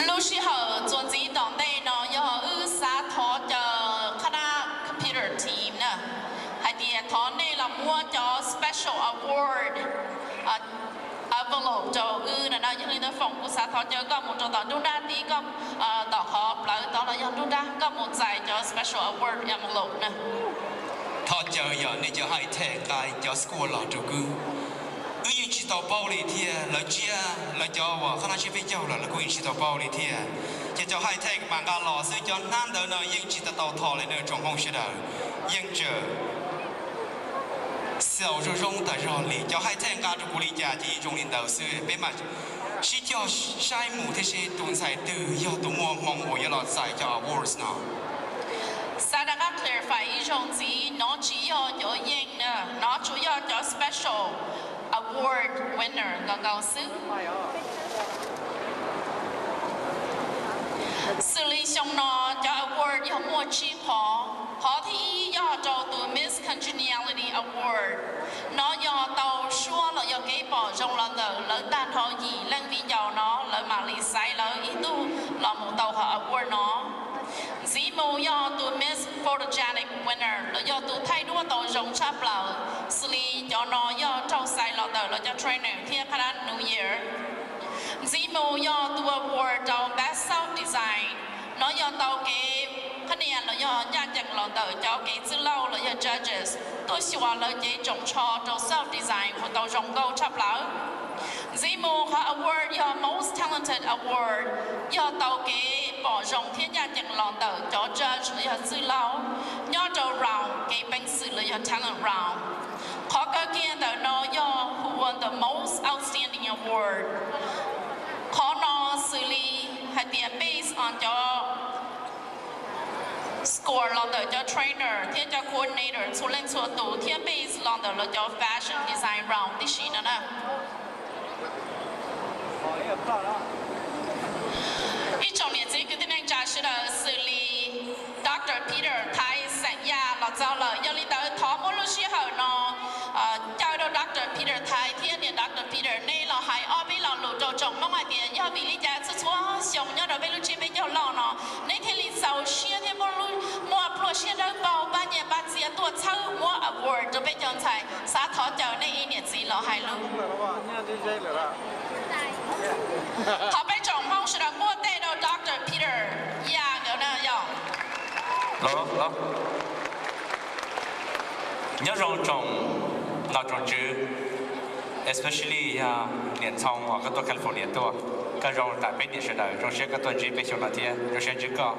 Lub sij hawm txuas ntxiv tom ntej no yog wb xav thov caw qhab nab computer team na, hais tias thov nej los muab cov special award envelope rau wb no na. Yog li ntawd Foom, kuv xav thov caw koj mus rau tom nruab nrab tid, koj tom qhov plawv tod los yog nruab nrab, koj mus txais cov special award envelope na. Thov caw yog nej cov high tech nqa cov score los rau kuv. Wb yeej tsis tau paub li thiab, lawv tsiab lawv cov uas qhab nab tsiab peb caug los lawv kuj yeej tsis tau paub li thiab. Ces cov high tech mas nqa los xwb, cov hnab ntawd no yeej tsis tau tau thov li na tsoom Hmoob sawv daws. Yeej tseem xaus zoo zoo tas zog li, cov high tech nqa rau kuv li cas ces yeej zoo li ntawd xwb. Peb mam sib cog saib mus thiab seb tus ntxhais twg yog tus muaj hmoo uas yuav los txais cov awards no. Xav rov qab clarify ib zaug ntxiv, no tsis yog cov yeej na, no tsuas yog cov special award winner nkaus nkaus xwb. Xws li xyoo no cov award yog muaj tsib qhov. Qhov thib ib yog rau tus Miss Congeniality Award. No yog tau suab los yog kev pom zoo los ntawm lawv tag nrho yim leej viv ncaus no, lawv mam li xaiv lawv ib tug los mus tau qhov award no. Ntxiv mus yog tus Miss Photogenic Winner los yog tus thaij duab tau zoo tshaj plaws. Xws li cov no yog raug xaiv los ntawm lawv cov trainer thiab qhab nab New Year. Ntxiv mus yog tus award rau Best Self Design. No yog tau kev qhab nias los yog ncaj ncees los ntawm cov kev txwj laug los yog judges tuaj xyuas lawv cev tsoos tsho rau self design uas tau zoo nkauj tshaj plaws. Ntxiv mus qhov award yog Most Talented Award, yog tau kev pom zoo thiab ncaj ncees los ntawm cov judge los yog txwj laug nyob rau round kev peev xwm los yog talent round. Qhov kawg kiag ntawm no yog Who Won the Most Outstanding Award. Qhov no xws li hais tias based on cov score los ntawm cov trainer thiab cov coordinator txhua leej txhua tus thiab based los ntawm lawv cov fashion design round tib si no na. Ib tsoom niam txiv kwv tij neej tsa sawv daws, xws li Doctor Peter Thai xeem Yaj los txog lawm, yog li ntawd thov muab lub sij hawm no caw rau Doctor Peter Thai thiab niam Doctor Peter nej los hais ob peb lo lus rau tsoom Hmoob hais tias yog vim li cas txhua txhua xyoo nyob rau peb lub tsiab peb caug loj no nej thiaj li txaus siab thiab muaj pluaj siab dawb paug pab nyiaj pab txiaj tuaj txhawb muab award rau peb cov ntxhais. Xav thov caw nej ib niam txiv los hais lus. Thov peb tsoom Hmoob sawv daws npuaj tes rau Doctor Peter Yaj nkawd na yog. Nyob zoo tsoom nom tsoom tswv, especially yog niam Ntxhoo uas koj tuaj California tuaj, koj zoo tam peb niam sawv daws, zoo siab koj tuaj ntsib peb xyoo no thiab zoo siab ntsib koj.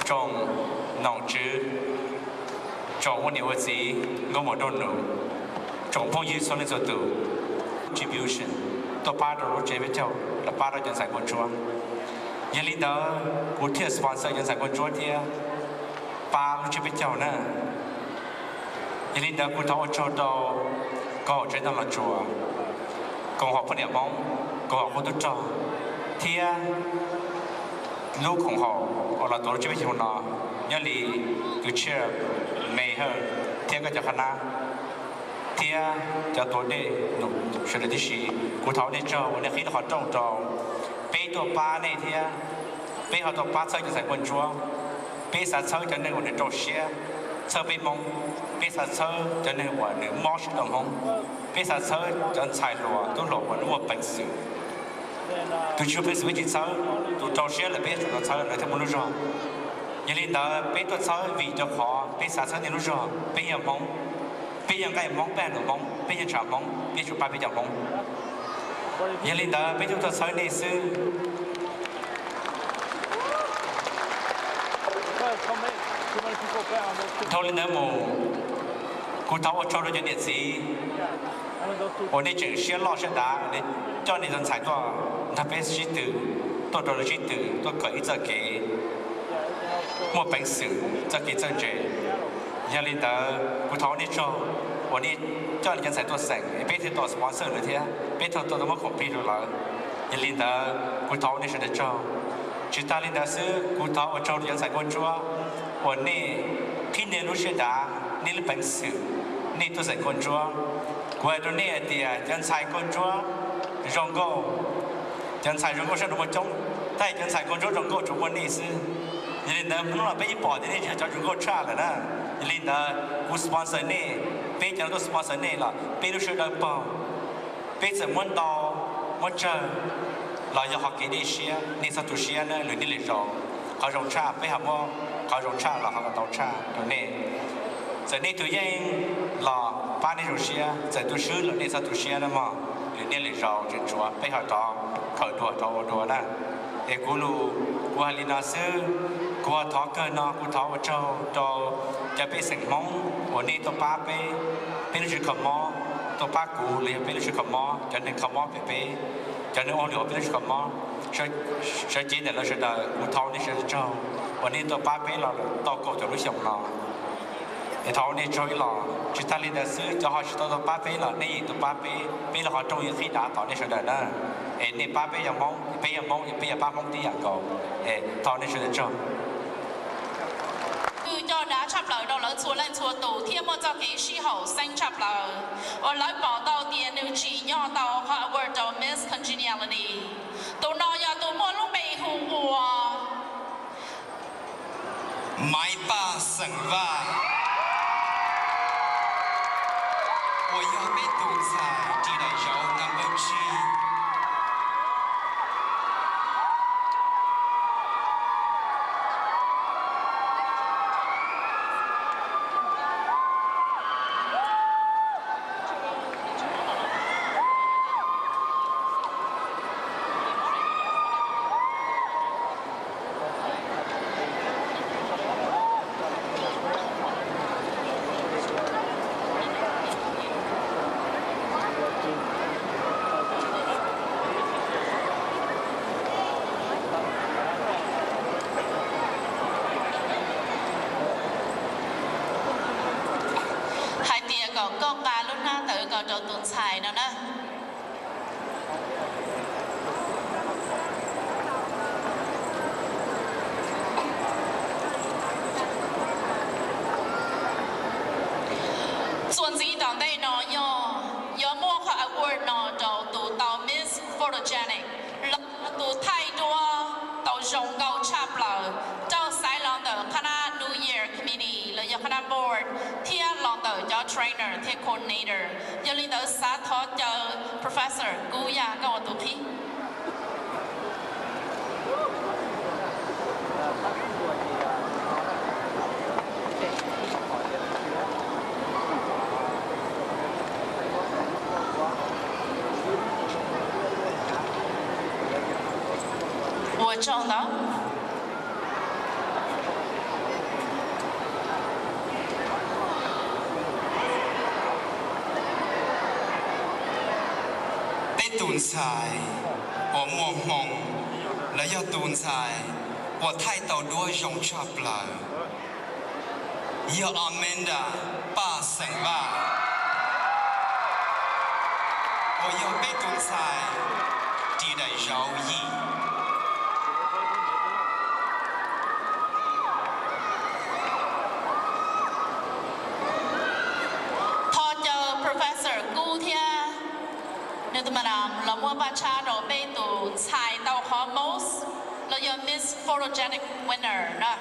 Tsoom nom tswv, tsoom ua niam ua txiv, nkauj muam nraug nus, tsoom phooj ywg txhua leej txhua tus, contribution tuaj pab rau lub tsiab peb caug los pab rau cov ntxhais nkauj ntsuab. Yog li ntawd kuv thiaj sponsor cov ntxhais nkauj ntsuab thiab pab lub tsiab peb caug na. Yog li ntawd kuv thov ua tsaug rau koom haum tsev neeg Los Tsuas, koom haum poj niam Hmoob, koom haum qub tub rog, thiab lub koom haum uas los tuav lub tsiab peb caug no, nyob li tus chair Me Hawj thiab koj cov qhab nab thiab cov tuav dej num sawv daws tib si. Kuv thov ua nej tsaug uas nej qhib lub qhov rooj rau peb tuaj pab nej thiab peb ho tuaj pab txhawb cov ntxhais nkauj ntsuab. Peb xav txhawb cov neeg uas nws rau siab txhawb peb Hmoob. Peb xav txhawb cov neeg uas nws mob siab rau Hmoob. Peb xav txhawb cov ntxhais hluas tub hluas uas nws muaj peev xwm. Tus tsis muaj peev xwm peb tsis txhawb, tus rau siab lawm peb yuav tsum tau txhawb lawv thiaj muaj lub zog. Yog li ntawd peb tuaj txhawb vim rau qhov peb xav txhawb nej lub zog. Peb yog Hmoob, peb yog nqaij Hmoob, peb yog nus Hmoob, peb yog ntshav Hmoob, peb yuav tsum pab peb cov Hmoob. Yog li ntawd peb tuaj txhawb nej xwb. Dhau li ntawd mus, kuv thov ua tsaug rau cov niam txiv uas nej tseem siab loj siab dav, nej coj nej cov ntxhais tuaj nrog peb sib tw, tuaj rau lawv sib tw, tuaj kawm ib txoj kev muaj peev xwm, txoj kev txawj ntse. Yog li ntawd kuv thov ua nej tsaug uas nej coj nej cov ntxhais tuaj xeem, peb thiaj tau sponsor lawv thiab peb thiaj tau muab khoom plig rau lawv. Yog li ntawd kuv thov ua nej sawv daws tsaug. Tsis tas li ntawd xwb, kuv thov ua tsaug rau cov ntxhais nkauj ntsuab uas nej qhib nej lub siab dav, nej lub peev xwm, nej tuaj xeem nkauj ntsuab. Kuv hais rau nej hais tias cov ntxhais nkauj ntsuab zoo nkauj, cov ntxhais zoo nkauj sab nraud muaj coob, tab sis cov ntxhais nkauj ntsuab zoo nkauj tsuas muaj nej xwb. Yog li ntawd hnub no peb yeej pom tias nej yog cov zoo nkauj tshaj lawm na. Yog li ntawd kuv sponsor nej, peb cov no tuaj sponsor nej los peb lub sawv daws paug. Peb txawm muab ntau muab tsawg los yog qhov kev dej siab, nej txhob tu siab na, lwm hnub lwm zaus qhov zoo tshaj peb ho muab qhov zoo tshaj los ho kom tau tshaj rau nej. Txawm nej tus yeej los pab nej zoo siab, txawm tus swb los nej txhob tu siab na mog, lwm hnub lwm zaus tseem tshuav peb ho rov khaws dua rov ua dua na. Es kuv lus kuv hais li no xwb, kuv ho thov kawg no kuv thov ua tsaug rau cov pej xeem Hmoob uas nej tuaj pab peb, peb lub tsev kho mob, tuaj pab kuv los yog peb lub tsev kho mob, cov neeg kho mob pem peb, cov neeg ua hauj lwm hauv peb lub tsev kho mob, sawv cev ntawm lawv sawv daws kuv thov nej sawv daws tsaug uas nej tuaj pab peb los tau kaum caum lub xyoo no. Es thov ua nej tsaug ib los, tsis tag li ntawd xwb, cov ho tsis tau tuaj pab peb los nej yeej tuaj pab peb, peb lub qhov rooj yeej qhib dav tos nej sawv daws na. Es nej pab peb yog Hmoob, peb yog Hmoob es peb yuav pab Hmoob tib yam nkaus. Es thov nej sawv daws tsaug. Nws coj dav tshaj plaws rau lawv txhua leej txhua tus thiab muaj txoj kev sib haum xeeb tshaj plaws uas lawv pom tau tias nws tsim nyog tau qhov award rau Miss Congeniality. Tus no yog tus muaj lub npe hu ua Maiv Paj xeem Vaj, uas yog peb tus ntxhais ris daim zauv number tsib. Hais tias kom koj nqa lub hnab ntawd kom rau tus ntxhais no na. Txuas ntxiv tom ntej no yog yuav muab qhov award no rau tus tau Miss Photogenic los yog tus thaij duab tau zoo nkauj tshaj plaws, raug xaiv los ntawm qhab nab New Year Committee los yog qhab nab board thiab los ntawm cov trainer thiab coordinator. Yog li ntawd xav thov caw Professor Kub Yaj koj ua tus qhib. Ua tsaug ntau. Peb tus ntxhais uas muaj hmoo los yog tus ntxhais uas thaij tau duab zoo tshaj plaws yog Amanda Paj xeem Vaj, uas yog peb tus ntxhais ris daim zauv yim. Thov caw Professor Kub thiab nws tus madam los muab paj tshab rau peb tus ntxhais tau qhov most los yog Miss Photogenic winner na.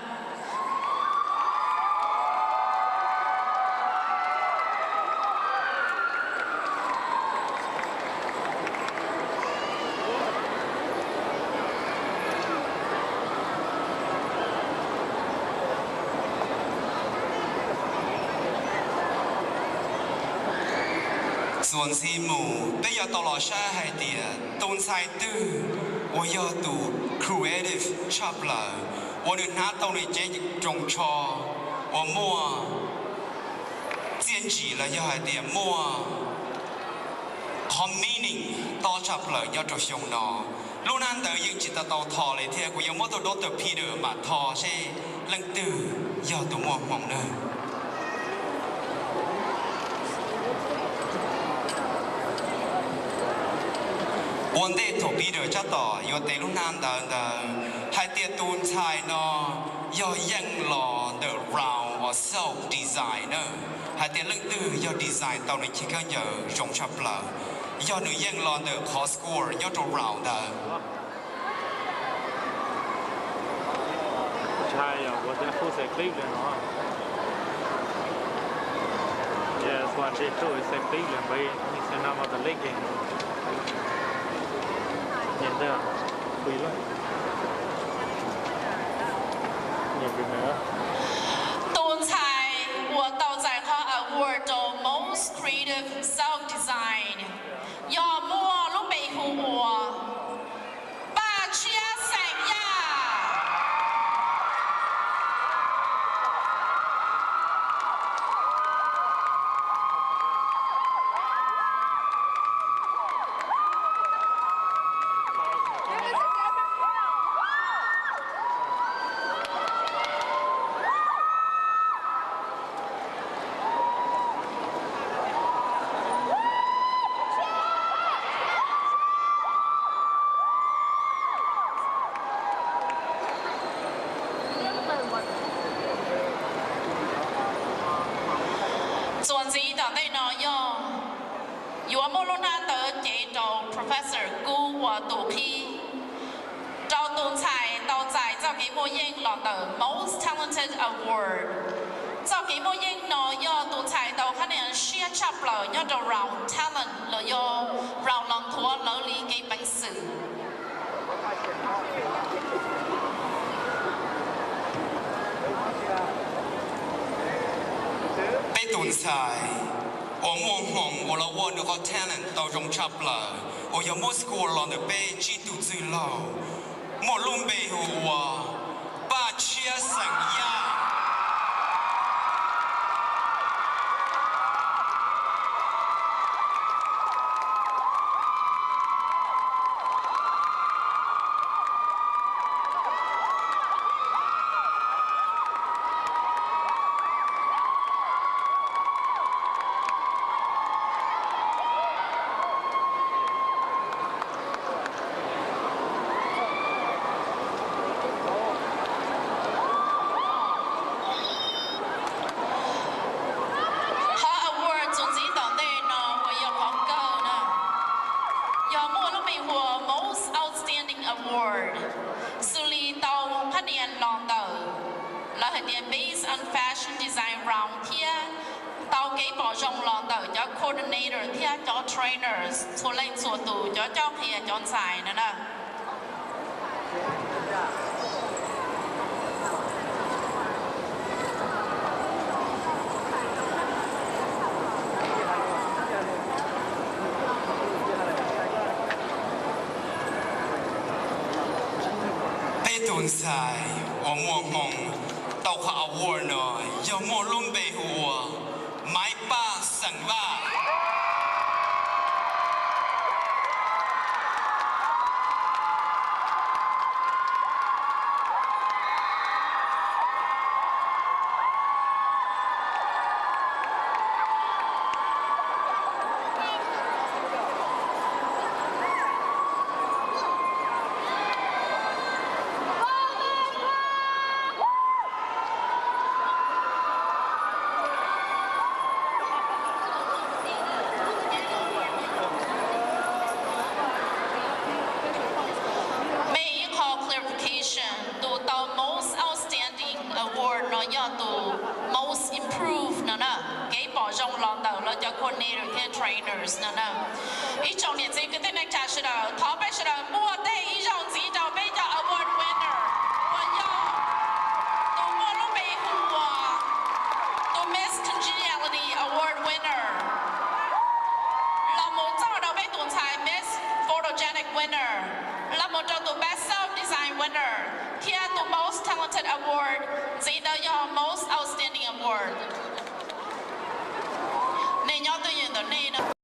Txuas ntxiv mus peb yuav tau los saib hais tias tus ntxhais twg uas yog tus creative tshaj plaws, uas nws hnav tau nws cev roos tsho uas muaj txiaj ntsim los yog hais tias muaj qhov meaning tob tshaj plaws nyob rau xyoo no. Lub hnab ntawd yeej tsis tau tau tho li thiab kuv yuav muab tus Doctor Peter mam tho seb leej twg yog tus muaj hmoo nawb. Ua ntej thaum Peter tab tom yuav tes lub hnab ntawd ntawd hais tias tus ntxhais no yog yeej los ntawm round uas self design na, hais tias leej twg yog design tau nws cev khaub ncaws zoo tshaj plaws, yog nws yeej los ntawm qhov score nyob rau round ntawd. Ntshai yog ua tej qub xav qib li no. Yes, ua ntsis qub xav qib li npawg, xav no mas tas lej kev. Niam ntawd, pui lawm. Niam pui ntawd. Tus ntxhais uas tau txais qhov award rau Most Creative Self Design yog muaj lub npe hu ua Paj Tshiab xeem Yaj. Txuas ntxiv tom ntej no yog yuav muaj lub hnab ntawv cev rau Professor Kub ua tus qhib rau tus ntxhais tau txais txoj kev muaj yeej los ntawm Most Talented Award. Txoj kev muaj yeej no yog tus ntxhais tau qhab nias siab tshaj plaws nyob rau round talent los yog round los nthuav lawv li kev peev xwm. Peb tus ntxhais uas muaj hmoo uas los ua nws qhov talent tau zoo tshaj plaws uas yog muab score los ntawm peb tsib tug txwj laug, muaj lub npe hu ua Paj Tshiab xeem Yaj. Qhov award txuas ntxiv tom ntej no uas yog qhov kawg na, yog muaj lub npe hu ua Most Outstanding Award, xws li tau qhab nias los ntawm lawv hais tias Best Unfashioned Design Round thiab tau kev pom zoo los ntawm cov coordinator thiab cov trainers txhua leej txhua tus, cov coj qhia cov ntxhais no na. Peb tus ntxhais uas muaj hmoo tau qhov award no yog muaj lub npe hu ua Maiv Paj xeem Vaj. Mej ib qho clarification, tus tau Most Outstanding Award no yog tus Most Improved no na, kev pom zoo los ntawm lawv cov coordinator thiab trainers no na. Ib tsoom niam txiv kwv tij neej tsa sawv daws, thov peb sawv daws muaj tej ib zaug ntxiv rau peb cov award winner uas yog tus muaj lub npe hu ua tus Miss Congeniality Award winner los mus txog rau peb tus ntxhais Miss Photogenic winner, los mus rau tus Best Self Design winner, thiab tus Most Talented Award ntxiv ntawd yog Most Outstanding Award. Nej nyob twj ywm ntawm nej no.